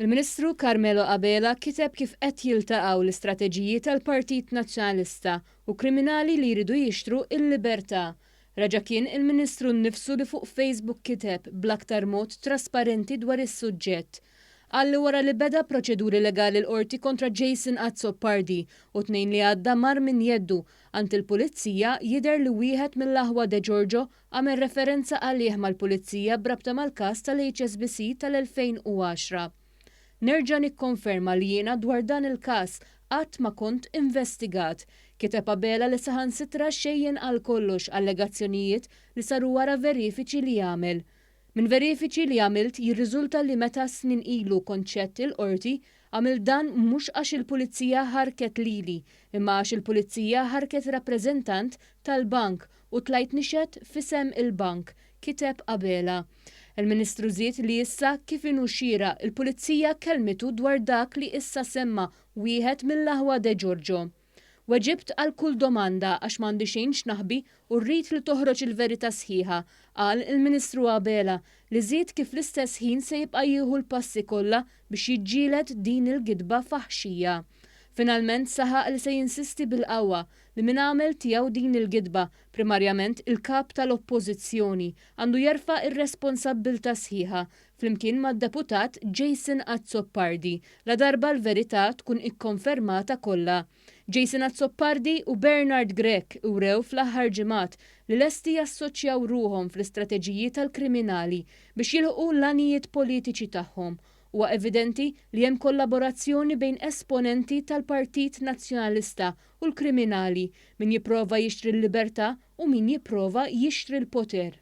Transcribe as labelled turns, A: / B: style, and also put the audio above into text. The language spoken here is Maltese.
A: Il-Ministru Carmelo Abela kiteb kif qed jiltaqgħu l-istrateġiji tal-Partit Nazzjonalista u kriminali li jridu jixtru l-libertà. Reġa' kien il-Ministru nnifsu li fuq Facebook kiteb bl-aktar mod trasparenti dwar is-suġġett. Qal li wara li beda proċeduri legali l-Qorti kontra Jason Azzopardi u t-Tnejn li għadda mar minn jeddu għand il-Pulizija jidher li wieħed mill-aħwa Degiorgio għamel referenza għalih mal-Pulizija b'rabta mal-każ tal-HSBC tal-2010. Nerġa' nikkonferma li jiena dwar dan il-każ qatt ma kont investigat, kiteb Abela li saħansitra xejjen għal kollox allegazzjonijiet li saru wara verifiċi li għamel. Minn verifiċi li għamilt jirriżulta li meta snin ilu kont xhedt il-Qorti, għamilt dan mhux għax il-Pulizija ħarrket lili, imma għax il-Pulizija ħarrket rappreżentant tal-bank u tlajt nixhed f'isem il-bank, kiteb Abela. Il-Ministru żied li issa, kif inhu xieraq, il-Pulizija kellmitu dwar dak li issa semma wieħed mill-aħwa De Giorgio. Weġibt għal kull domanda għax m'għandi xejn x'naħbi u rrid li toħroġ il-verità sħiħa, qal il-Ministru Abela li żied kif fl-istess ħin se jibqa' jieħu l-passi kollha biex jiġġieled din il-gidba faħxija. Finalment saħaq li se jinsisti bil-qawwa li min għamel tiegħu din il-gidba, primarjament il-Kap tal-Oppożizzjoni, għandu jerfa' r-responsabbiltà sħiħa flimkien mad-Deputat Jason Azzopardi, ladarba l-verità tkun ikkonfermata kollha. Jason Azzopardi u Bernard Grech wrew fl-aħħar ġimgħat li lesti jassoċjaw ruħhom fl-istrateġiji tal-kriminali biex jilħqu l-għanijiet politiċi tagħhom. Huwa evidenti li hemm kollaborazzjoni bejn esponenti tal-Partit Nazzjonalista u l-kriminali, min jipprova jixtri l-libertà u min jipprova jixtri l-poter.